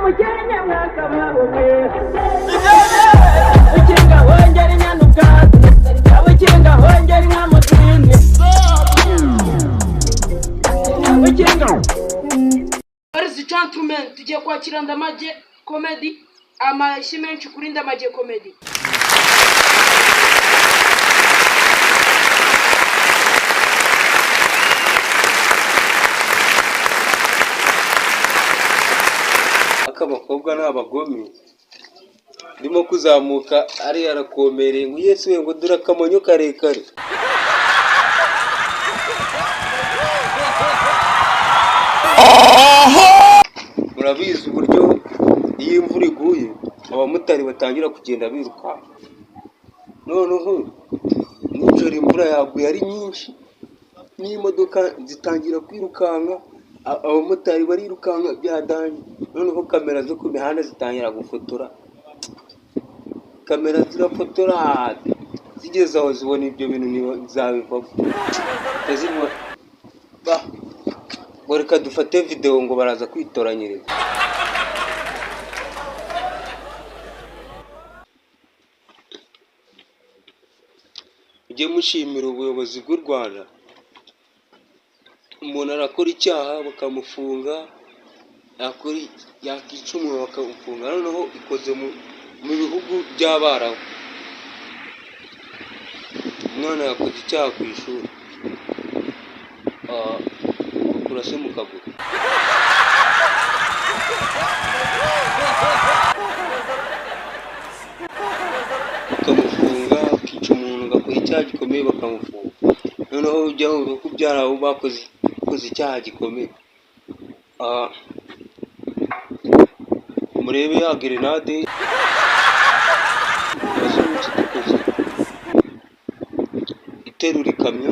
Mukenke mwakababumwe ukinga hongera inyana ubwatsi, ukinga hongera inka mu zindi, ukinga. Ladies and gentlemen, tugiye kwakira Ndamage Comedy. Amashyi menshi kuri Ndamage Comedy. Aka abakobwa ni abagome. Ndimo kuzamuka, ariya arakomereye ngo Yesu we, ngo dore akamonyo karekare. Murabizi uburyo iyo imvura iguye abamotari batangira kugenda birukanka. Noneho nijoro imvura yaguye ari nyinshi n'imodoka zitangira kwirukanka, abamotari barirukanka bya danger. Noneho kamera zo ku mihanda zitangira gufotora, kamera zirafotora, zigeze aho zibona ibyo bintu ntizabivamo. Zibona ba ngo reka dufate videwo, ngo baraza kwitoranyiriza. Mujye mushimira ubuyobozi bw'u Rwanda. Umuntu arakora icyaha bakamufunga, yakora, yakica umuntu bakamufunga. Noneho ikoze mu bihugu by'Abarabu, umwana yakoze icyaha ku ishuri, bakura se mu kaguru, bakamufunga. Akica umuntu, agakora icyaha gikomeye, bakamufunga. Noneho ujya mu bihugu by'Abarabu, bakoze icyaha gikomeye, murebe ya gerenade abazungu dukoze iterura ikamyo,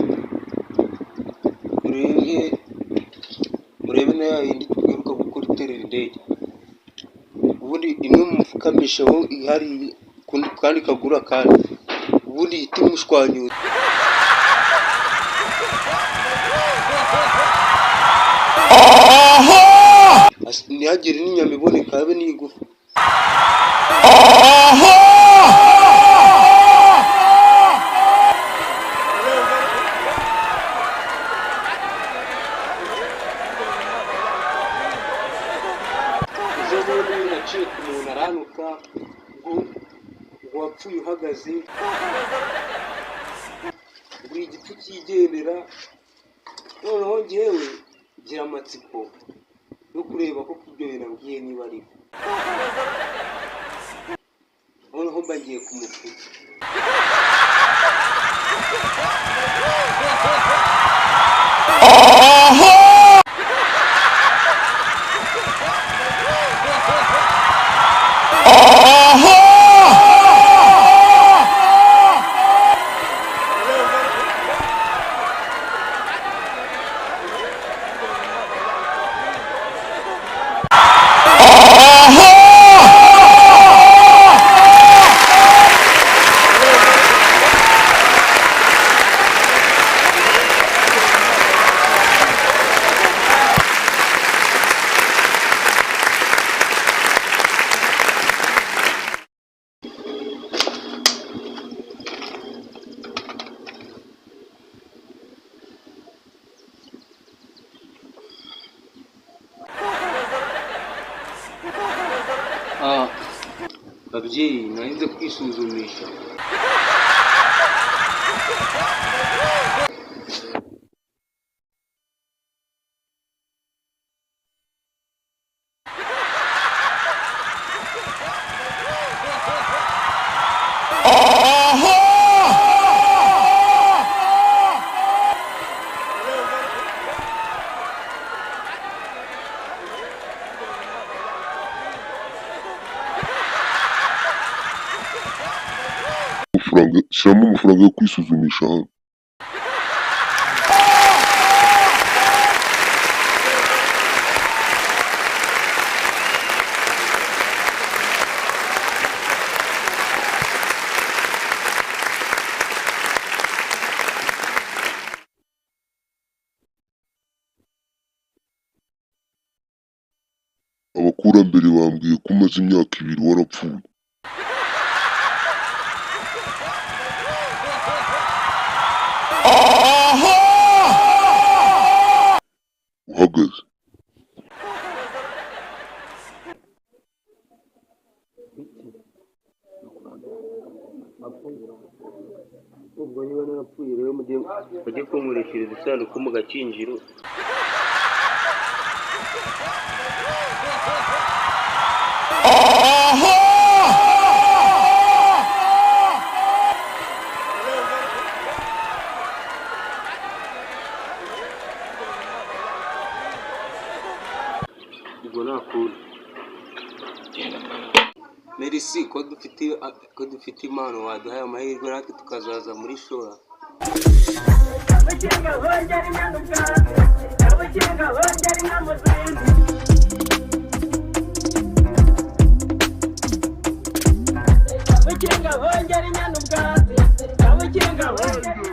murebe na ya yindi twiruka gukora iterura indege. Ubundi imwe mupfukamishaho ihari kandi kagura, kandi ubundi ihita imushwanyura. Ntihagire n'inyama iboneka, habe n'igufa. Ejo bundi naciye ku muntu aranuka ngo wapfuye uhagaze, ngo igipfu cyigendera. Noneho njyewe ngira amatsiko yo kureba ko ibyo bintu ambwiye niba ari byo. Noneho mba ngiye ku mupfumu. Babyeyi, nari kwisuzumisha. Amafaranga, shyiramo amafaranga yo kwisuzumisha hano. Abakurambere bambwiye ko umaze imyaka 2 warapfuye. Uhagaze. Ubwo niba narapfuye rero mujye mujye kunkurikiriza isanduku mu gakinjiro. Ubwo nta kundi. Merci ko dufite impano, waduhaye amahirwe natwe tukazaza muri shora. Abakinga bongera inyana ubwatsi, abakinga bongera inka mu zindi. Abakinga bongera inyana ubwatsi, abakinga bongera.